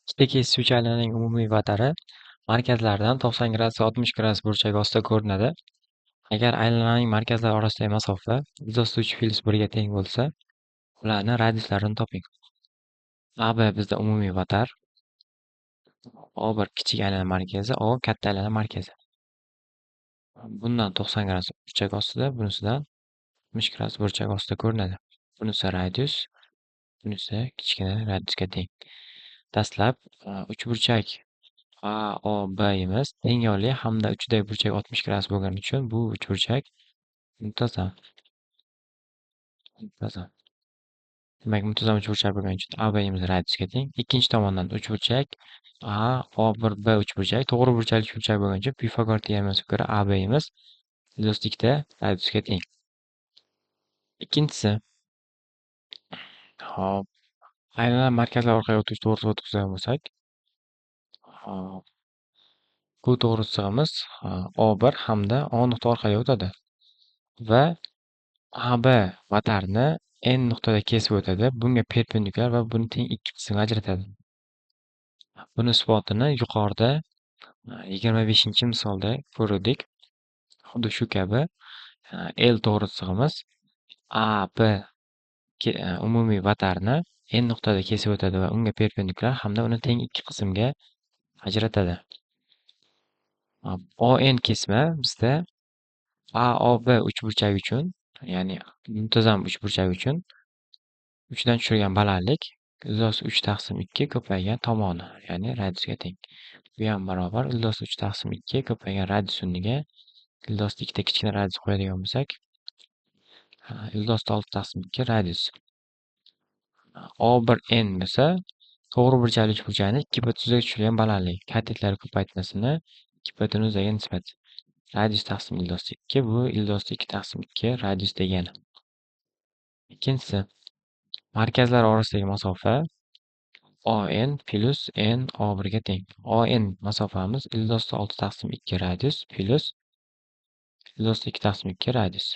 Ikkita kesishuvchi aylananing umumiy vatari markazlaridan 90 gradus 60 gradus burchagi ostida ko'rinadi. Agar aylananing markazlari orasidagi masofa 3 plyus 1 ga teng bo'lsa, ularni radiuslarini toping. AB bizda umumiy vatar. O1 kichik aylana markazi, O katta aylana markazi. Bundan 90 gradus burchak ostida, bunisidan 60 gradus burchak ostida ko'rinadi. Bunisi radius, bunisi kichkina radiusga teng. Dastlab uchburchak AOB'imiz teng yonli hamda uchidagi burchak 60 gradus bo'lgani uchun bu uchburchak muntazam. Muntazam. Demak, muntazam uchburchak bo'lgani uchun AB'imiz radiusga teng. Ikkinchi tomondan uchburchak AO1B uchburchak to'g'ri burchakli uchburchak bo'lgani uchun Pifagor teoremasiga ko'ra AB'imiz 2 radiusga teng. Ikkinchisi. Hop. Aylana markazlar orqali o'tuvchi to'g'ri o'tkazgan bo'lsak, hop. Bu to'g'ri chizig'imiz O1 hamda O nuqta orqali o'tadi va AB vatarni N nuqtada kesib o'tadi. Bunga perpendikulyar va buni teng ikki qismga ajratadi. Buni isbotini yuqorida 25-misolda ko'rdik. Xuddi shu kabi L to'g'ri chizig'imiz AB umumiy vatarni N nuqtada kesib o'tadi va unga perpendikulyar hamda uni teng ikki qismga ajratadi. ON kesma bizda AOB uchburchagi uchun, ya'ni muntazam uchburchak uchun uchidan tushirgan balandlik 3 taqsim 2 ko'paygan tomoni, ya'ni radiusga teng. Bu ham barobar 3 taqsim 2 ko'paygan radius o'rniga ikkita kichkina radius qo'yadigan bo'lsak, 6 taqsim 2 radius. O1N bo'lsa, to'g'ri burchakli uchburchakni ikki o'ttizga tushirilgan balandlik, katetlar ko'paytmasini gipotenuzaga nisbat. Radius taqsim 2 bu 2 taqsim 2 radius degani. Ikkinchisi, markazlar orasidagi masofa ON plyus N O1 ga teng. ON masofamiz 6 taqsim 2 radius plyus 2 taqsim 2 radius.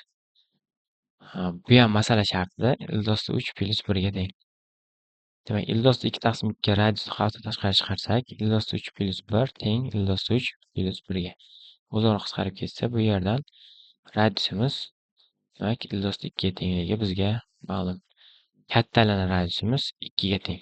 Bu ham masala shartida 3 plyus 1 ga teng. Demak, 2 taqsim 2 radiusni qavsdan tashqari chiqarsak, 3 plyus 1 teng 3 plyus 1 ga. O'zaro qisqarib ketsa, bu yerdan radiusimiz demak 2 ga tengligi bizga ma'lum. Katta aylana radiusimiz 2 ga teng.